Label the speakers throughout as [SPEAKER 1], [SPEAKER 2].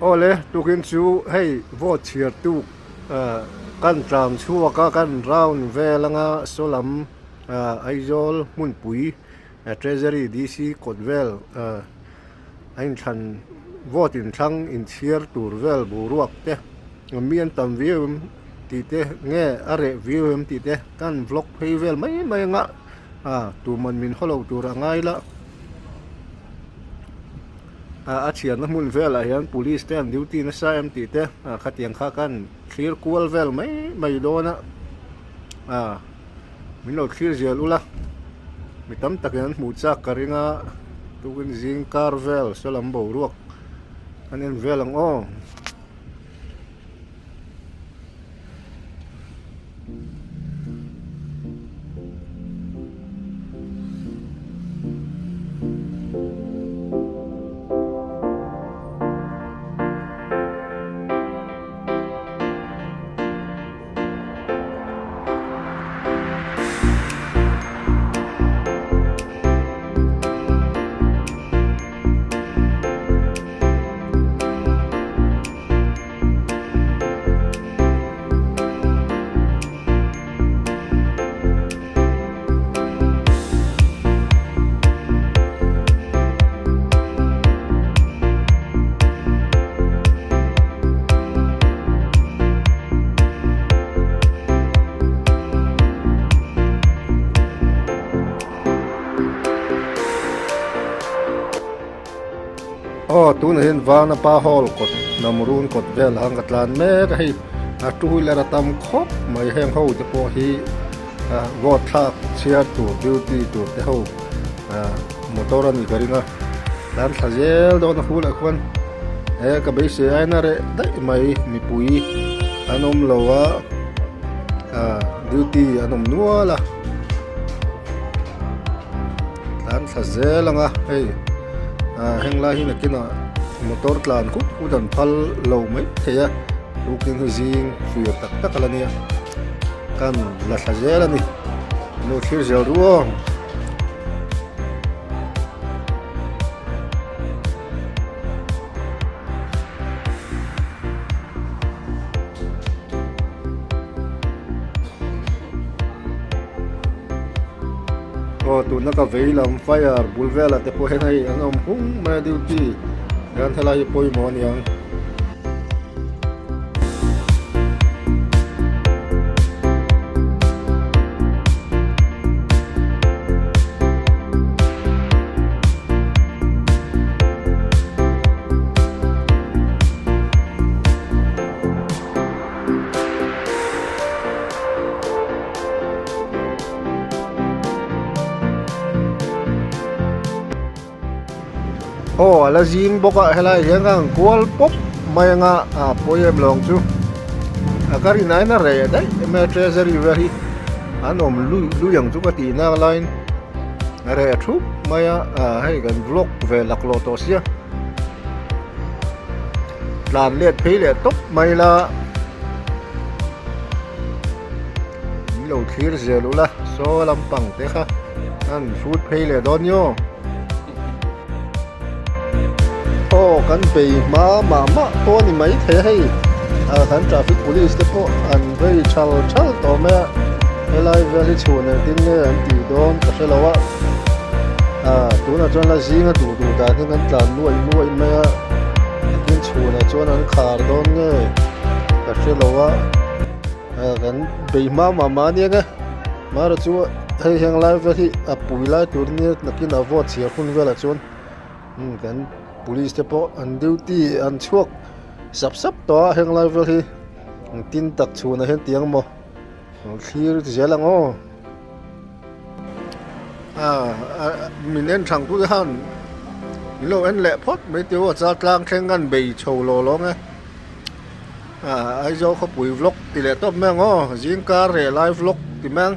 [SPEAKER 1] Awle, tukin chu hei vote chhiar tuk kan tlan chhuak a, kan round vel anga saw lam Aizawl hmunpui Treasury DC kawt vel a inthlan vote inthlang inchhiar tur vel boruak te mi an tam viau em tih te nge a reh viau em tih te kan vlog phei vel mai mai anga tuman min haw lo tur a ngai la. A thianna hmun velah hian police te an duty nasa em tih te khatiang kha khan thlir kual vel mai mai dawn a min lo thlir zel ula mi tam takin an hmuh chak ka ring a tukin zing kar vel saw lam boruak an en vel ang aw. Aw tunah hian Vanapa hall kawt hnam run kawt vel ang ka tlan mek a hei a two wheeler a tam khawp mai heng ho te pawh hi vote thlak chhiar tur duty tur te ho motor a nih ka ring a tlan thla zel dawn a hulah khuan he ka beisei aina reh daih mai mipui an awm lo a duty an awm nual a. Tlan thla zel ang a hei ah heng lai hi nakinah motor tlan khup khup an phal lo mai thei a tukin hi zing fir tak tak a la nia kan la thla zel a ni nu thlir zel ru aw. Aw tuna ka vei lam fire bul velah te pawh hian hei an awm hung mai a duty hian helai hi pawimawh a niang. Aw a la zing bawk a helai hian ka han kual pawp mai anga a pawi em lo ang chu a ka rin aiin a reh daih em a treasury vel hi an awm lui lui ang chu ka tih nak laiin a reh thup mai a hei kan vlog ve laklawh tawh sia. Tlan let phei leh tawp mai la min lo thlir zel ula saw lampang te kha an hrut phei leh dawn nio aw kan bei hma mah mah pawh a ni mai thei a hei ah kan traffic police te pawh an vei thal thal tawh mai a helai vel hi chhun engtin nge an tih dawn ka hre lo a. Ah tunah chuan la zinga duh duh dan hian kan tlan nuaih nuaih mai a tin chhunah chuan an khar dawn nge ka hre lo a ah kan bei hma mah mah ania nge mahra chu hei heng lai vel hi a pui lai tur nia nakin a vote chhiar hun velah chuan umm kan police te pawh an duty an chhuak sap sap tawh a heng lai vel hi engtin tak chhunah hian tiang maw thlir zel ang aw. Min en thang tu te khan min lo en leh phawt mai tih aw chal tlang thleng an bei chho lo lawng e Aizawl khawpui vlog ti leh tawp mai ang aw zingkar reh lai vlog ti mai ang.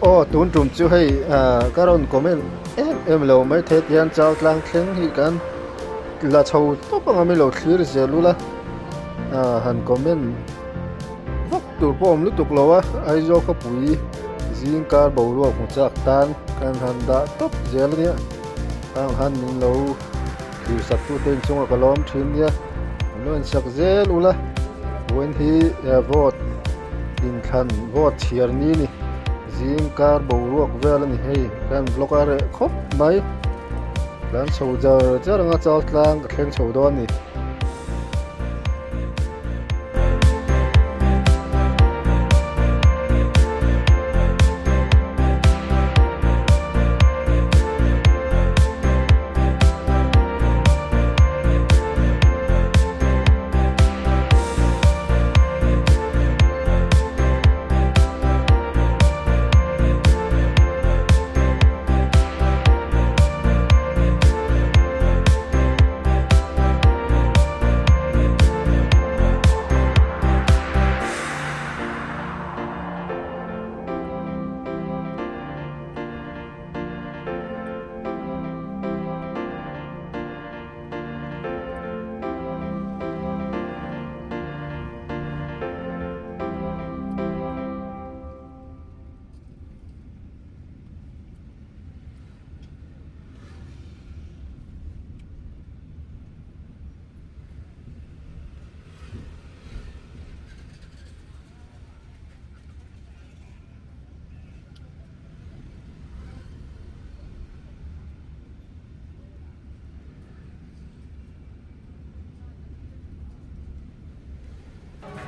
[SPEAKER 1] Aw tun tum chu hei ah ka rawn comment em em lo mai thei tihian chau tlang thleng hi kan la chho tawp ang a mi lo thlir zel ula ah han comment vak tur pawh a awm lutuk lo a Aizawl khawpui zing kar boruak hmu chak tan kan han dah tawp zel a nia ang han min lo thlir sak tu te inchungah ka lawm thin nia an lo insak zel ula vawiin hi vote inthlan vote chhiar ni ni zing kar boruak vel a ni hei kan vlog a reh khawp mai tlan chho jar jar anga chau tlang ka thleng chho dawn a ni.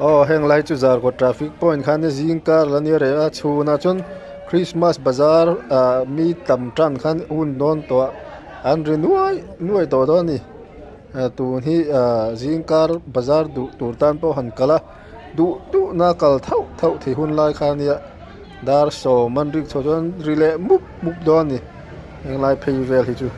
[SPEAKER 1] Aw heng lai chu Zarkawt traffic point khan zing kar la nia reh a chhunah chuan Christmas bazar ah mi tam tan khan hun dawn tawh a an ri nuai nuai tawh dawn a ni tun hi ah zing kar bazar duh tur tan pawh han kal a duh duh na kal thauh thauh thei hun lai kha ania dar sawm an rik chhuah chuan ri leh mup mup dawn a ni henglai phei vel hi chu.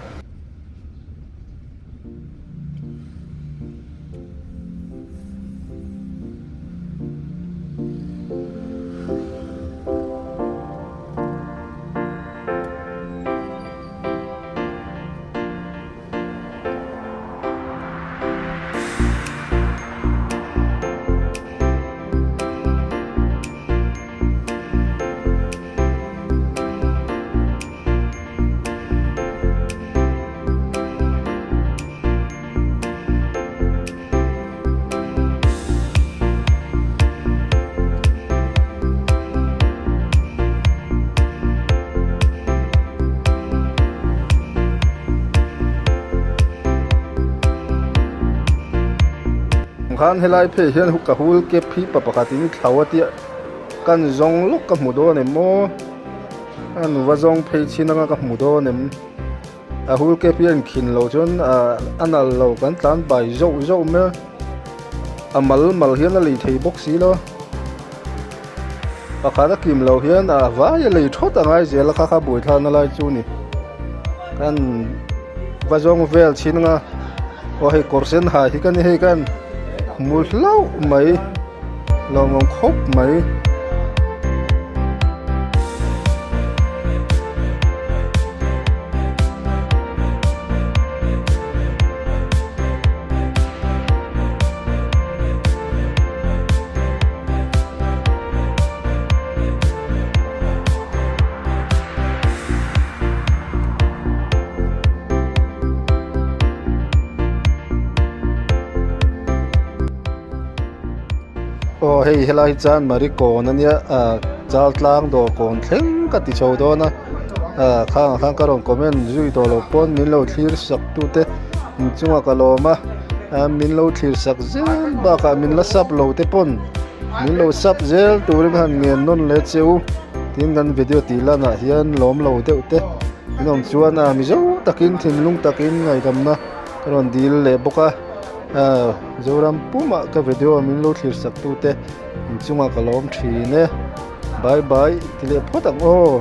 [SPEAKER 1] Khan helai phei hian ka hul kep hi pa pakhat in thlo a tia kan zawng lawk ka hmu dawn em maw a nuva zawng phei chin anga ka hmu dawn em. A hul kep hi a inkhin lo chuan ah a nal lo kan tlan bai zauh zauh mai a a mal mal hian a lei thei bawk si lo pakhat a kim lo hian a vai a lei thawt a ngai zel a kha kha buai thlakna lai chu a ni kan va zawng vel chhin anga aw hei kawr sen ha hi ka ni hei kan. Hmu hlauh mai lawmawm khawp mai. Aw hei helai hi chuan Marikawn ania ah Chaltlang dawr kawn thleng ka ti chho dawn a ah khangah khan ka rawn comment zui tawh loh pawn min lo thlir sak tute inchungah ka lawm a ah min lo thlir sak zel bakah min la sap lo te pawn min lo sap zel turin han ngen nawn leh che u tin kan video tih lanah hian lawm lo deuh te in awm chuan ah mizo takin thinlung takin ngaihdamna ka rawn dil leh bawk a ah Zoram pumah ka video min lo thlir sak tute inchungah ka lawm thin e bye bye ti leh phawt ang aw.